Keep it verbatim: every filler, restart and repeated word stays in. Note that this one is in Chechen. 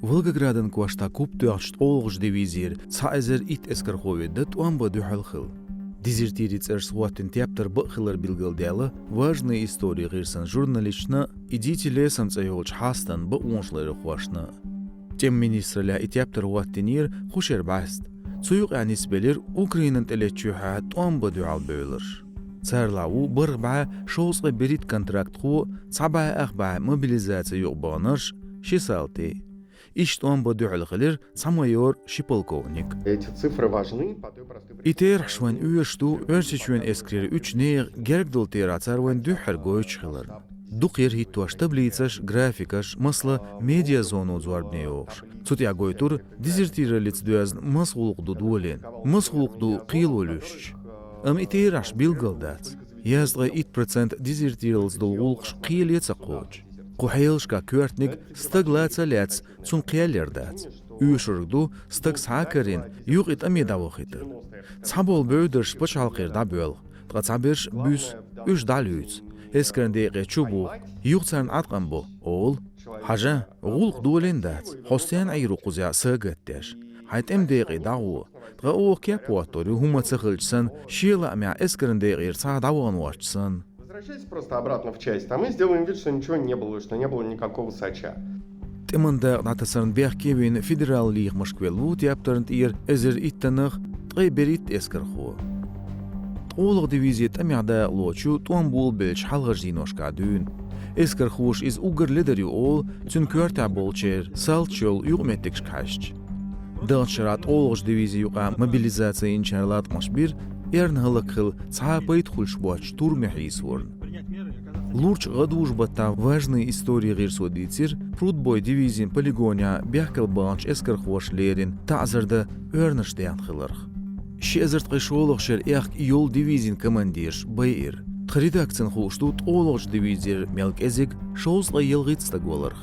Волгоградан кӀоштахь куп тоьхначу ткъолгӀачу дивизера цхьа эзар итт эскархо ведда тӀом бан дуьхьал хилла. Дезертирийн цӀерашца хӀоттийна тептар бакъ хилар билгалдаьлла «Важные истории» гӀирсан журналисташна а, «Идите лесом» цӀе йолчу хьастан бакъонашларъярхошна а. ТӀеман министраллехь и тептар хӀоттийнера кху шеран бӀаьста. Цу юкъахь нисбелира Украинана тӀелеттачу юьхьехь тӀом бан дуьхьал бевлларш. Царалахь ву бархӀ бӀе шовзткъе берхӀитта контрактхо, цхьа бӀе ах бӀе мобилизаци юкъабаханарш, ши салти. Иштта тӀом бан дуьхьал хилира цхьа майор, ши полковник. Эти цифры важны по той простой причине. И терахьаш вайна оьшуш ду Оьрсийчоьнан эскарера уьттачу нехан гергадолу терахь цара вайна дуьххьара гойтуш хиларна. Дукха яра хӀиттош таблицаш, графикаш, масала, медиазоно зорбане йохуш. Цу тӀехь гойтура дезертираллица доьзна маса гӀуллакх ду долийна, маса гӀуллакх ду кхело луьстуш. Амма и терахьаш билггал дац. Язткъе итт процент дезертираллица долу гӀуллакхаш кхеле а ца кхочу. Кху хьелашкахь коьртаниг стаг лаца а лаьцна, цунна кхел яр дац. Оьшург ду стаг схьа а карийна, юкъа и тӀаме дӀавахийтар. Цхьаболу бевдарш пачхьалкхера дӀабоьлху, ткъа цхьаберш буьсу, уьш дӀалуьйцу. Эскаран декъе чу буху, юха царна Ӏаткъам бо, олу. Хьажа, гӀуллакх долийна дац, хьо стенна Ӏийр ву кхузахь сагатдеш? Хьайн тӀеман декъе дӀагӀо, ткъа оха кеп хӀоттор ю, хӀума ца хилча санна, шен лаамехь эскаран декъера цхьа а дӀавахана воцчу санна. Возвращайся просто обратно в часть, а мы сделаем вид, что ничего не было, что не было никакого сача. ТӀеман дакъа дӀатасарна бехке а вина, федералан лехамашка велла ву тептарна тӀера эзар иттаннах ткъе берхӀитта эскархо. ТкъолгӀа дивизи тӀамехь дакъалоцуш ю тӀом болабеллачу хьалхарчу дийношкахь дуьйна. Эскархоша иза уггар ледара ю олу, цуьнан коьртехь болчеран салташ йолу юкъаметтигашка хьаьжча. Даханчу шарахь ткъолгӀачу дивизи юкъахь мобилизаци йинчара латкъамаш бира, эрна хӀаллакьхила цхьа а пайда хуьлуш боцчу турме хьийсорна. Лурчу гӀадужу-баттахь «Важные истории» гӀирсо дийцира, Прудбой дивизин полигонехь бехкал баханчу эскархоша леррина таӀзар дан оьрнаш даьхна хиларх. Ши эзар ткъе шолгӀачу шеран аьхка йолу дивизин командирш байира. Тхан редакцина хууш ду ткъолгӀачу дивизера мел кӀезиг, шовзткъе ялхитта стаг валарх.